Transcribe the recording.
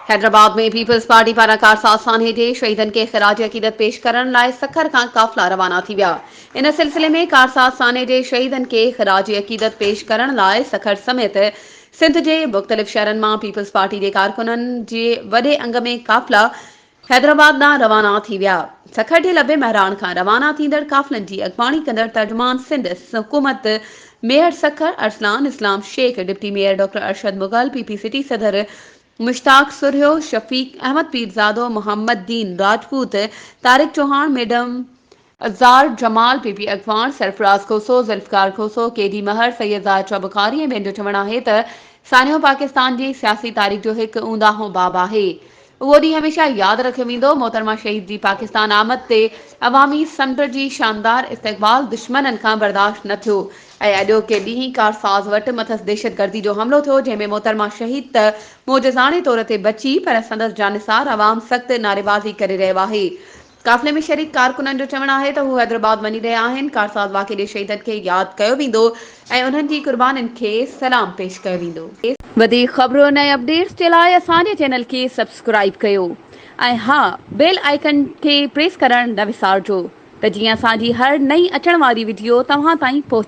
Hyderabad ۾ peoples party پاران ڪارساز سانحي جي شهيدن کي خراج عقيدت پيش ڪرڻ لاء سکر کان قافلا روانا ٿي ويا. ان سلسلي ۾ ڪارساز سانحي جي شهيدن کي خراج عقيدت پيش ڪرڻ لاء سکر سميت سنڌ جي مختلف شهرن مان پيپلز پارٽي جي ڪارڪنن جي وڏي انگ ۾ قافلا حيدرآباد ڏانهن روانا ٿي ويا. سکر جي لبي مهراڻ کان روانا ٿيندڙ قافلن جي اڳواڻي ڪندڙ ترجمان سنڌ حڪومت mayor Sukkur Arsalan Islam Shaikh, deputy mayor doctor Arshad Mughal, P P city صدر مشتاق سرهيو، شفيق احمد پيرزادو، محمد دين راجپوت، طارق چوهاڻ، ميڊم ازار جمال، پي پي اڳواڻ سرفراز کوسو، ذوالفقار کوسو، ڪي ڊي مهر، سيد زاهد شاهه بخاري ۽ ٻين جو چوڻ آهي ته سانحو پاڪستان جي سياسي تاريخ جو هڪ اونداهون باب آهي. اهو ڏينهن هميشه ياد رکيو ويندو. محترمه شهيد جي پاڪستان آمد تي عوامي سمنڊ جي شاندار استقبال دشمنن کان برداشت نه ٿيو ۽ اڄوڪي ڏينهن ڪارساز وٽ مٿس دهشتگردي جو حملو ٿيو جنهن ۾ محترمه شهيد ته معجزاڻي طور تي بچي پر سندس جانثار عوام سخت نعريبازي ڪري رهيو آهي. قافلي ۾ شريڪ ڪارڪنن جو چوڻ آهي ته هو حيدرآباد وڃي رهيا آهن، ڪارساز واقعي جي شهيدن کي ياد ڪيو ويندو ۽ انهن جي قربانين کي سلام پيش ڪيو ويندو. وڌيڪ خبرن ۽ اپڊيٽس جي لاء اسان جي چينل کي سبسڪرائيب ڪيو ۽ ها بيل آئيڪن کي پريس ڪرڻ نه وسارجو ته جيئن اسان جي هر نئين اچڻ واري وڊيو توهان تائين پهچي.